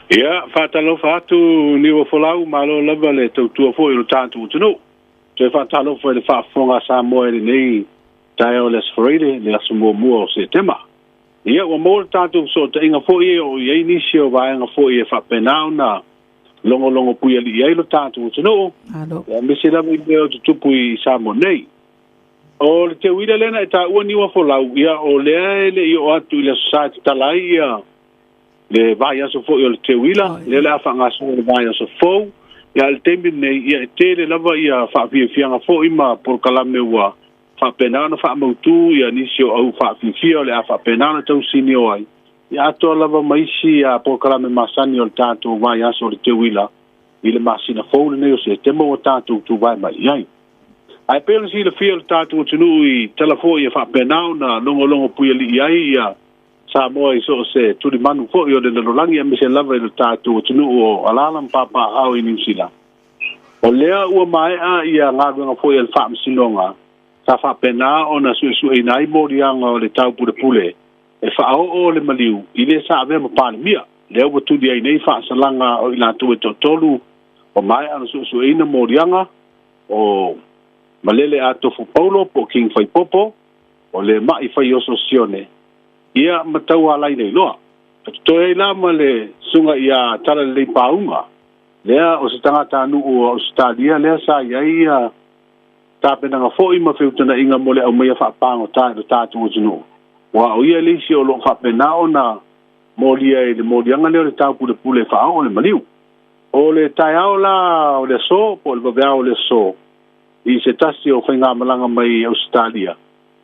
Ia, faatalofa atu Niuafolau, malo lava le tautua foi i lo tatou atunuu. Toe faatalofa i le faafofoga a Samoa i lenei taeao o le Aso Faraile, le aso muamua o Setema. Ia, ua maua le tatou fesootaiga foi o i ai nisi o vaega foi e faapena ona logologo puialii ai lo tatou atunuu. Malo. Ia, aemaise lava i mea o tutupu i Samoa nei. O le teuila lea na e taua Niuafolau, ia o lea e le i oo atu i le Aso Sa e tatala ai ia le vaiaso foi o le teuila, lea o le a faagasolo le vaiaso fou. Ia, a o le taimi lenei, ia e tele lava ia faafiafiaga foi ma polokalame ua faapena ona faamautu ia nisi o au faafiafia o le a faapena ona tausinio ai, ia atoa lava ma isi polokalame masani o le tatou vaiaso o le teuila i le masina fou lenei o Setema ua tatou tuvae mai i ai. Ae pei ona silafia e le tatou atunuu i tala foi e faapena ona logologo puialii ai ia Samoa i so o se tulimanu foi o le lalolagi aemaise lava i lo tatou atunuu o alaala ma papaaao i Niu Sila. O lea ua maea ia galuega foi a le Faamasinoga sa faapena ona suesueina ai moliaga o le taupulepule e faaoo le maliu i le sa avea ma Palemia. Lea ua tuli ai nei faasalaga o i latou e toatolu ua maea ona suesueina moliaga o Malele Atofu Paulo po o King Faipopo, o le Ma'i Faioso Sione, ia ma Taualaina Iloa. E totoe ai la ma le susuga ia Talalelei Pauga, lea o se tagatanuu o Ausetalia lea sa i ai tapenaga foi ma feutagaiga mo le aumaia faapagota i lo tatou atunuu, aua o ia le isi o lo o faapena ona molia i le moliaga lea o le taupulepule e faaoo le maliu. O le taeao la o le aso, po o le vaveao o le aso, i se tasi o faigamalaga mai Ausetalia,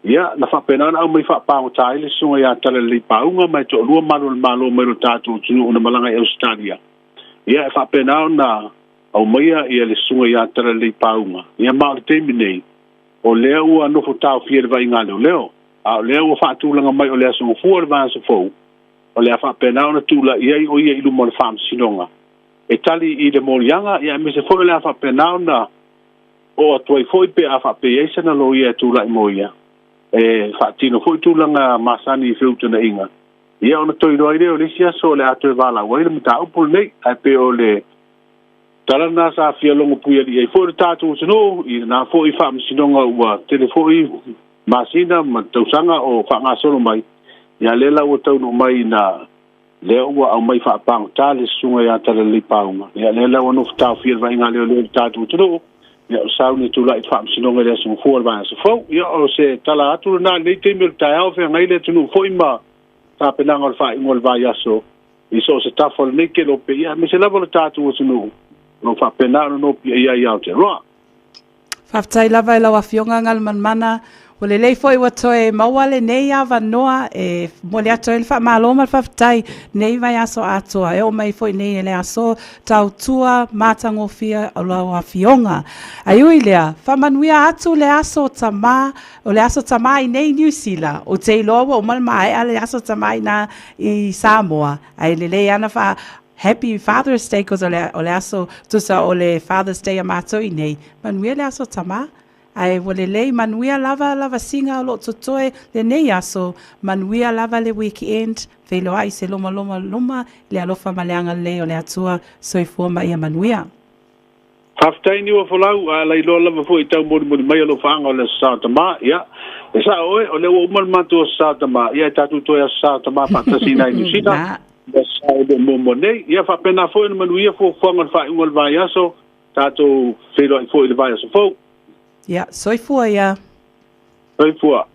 ia, na faapena ona aumai faapagota ai le susuga ia Talalelei Pauga ma e toalua malu o le Malo mai lo tatou atunuu na malaga i Ausetalia, ia, e faapena ona aumaia ia le susuga ia Talalelei Pauga. Ia, ma o le taimi nei, o lea ua nofo taofia i le vaaiga leoleo, a o lea ua faatulaga mai o le aso Gafua o le vaiaso fou, o le a faapena ona tulai ai o ia i luma o le Faamasinoga e tali i le moliaga, ia, aemaise foi o le a faapena ona oo atu ai foi pe a faapea i ai sana loia e tulai mo ia, e faatino foi tulaga masani i feutagaiga, ia ona toe iloa ai lea o le isi aso o le a toe valaau ai le mataupu lenei. Ae pei o le tala lena sa fia logo puialii ai foi le tatou atunuu i lena foi faamasinoga ua tele foi masina ma tausaga o faagasolo mai, ia lea la ua taunuu mai ina lea ua aumai faapagota le susuga ia Talalelei Pauga, ia lea la ua nofo taofia i le vaaiga leoleo i le tatou atunuu, ia o sauni e tulai i le Faamasinoga i le aso Gafua o le vaiaso fou. Ia o se tala atu lena i lenei taimi o le taeao, feagai le atunuu foi ma tapenaga o le faaiuga o le vaiaso i so o se tafa o lenei kelope, ia aemaise lava o le tatou atunuu o lo o faapena ona nopiai ai i Aotearoa. Faafetai lava i lau Afioga Galumalemana. Ua lelei foi ua toe maua lenei avanoa e momoli atu ai le faamalo ma le faafetai nei vaiaso atoa e oo mai foi nei i le aso tautua matagofie o lau Afioga. Ae ui i lea, faamanuia atu le aso tama, o le aso tama i nei Niu Sila, ou te iloa ua uma ona maea le aso tama i ina i Samoa, ae lelei lava ona faa Happy Father's Day cause o le aso tusa o le Father's Day a matou i nei, manuia le aso tama. Ae ua lelei manuia lava lavasiga o lo o totoe lenei aso, manuia lava le weekend, feiloai se loma loma i le alofa ma le agalelei o le Atua, soifua ma ia manuia. Faafetai Niuafolau, a lailoa lava foi i taumolimoli mai alofaaga o le Aso Sa o Tama. Ia, e sao oe, o lea ua uma le matou Aso Sa o Tama, ia e tatou toe Aso Sa o Tama faatasi i nai Niu Sila, i le Aso Sa o muamua nei. Ia faapena foi ona manuia fuafuaga o le faaiuga o le vaiaso, tatou feiloai foi i le vaiaso fou. Ia, soifua ia. Soifua.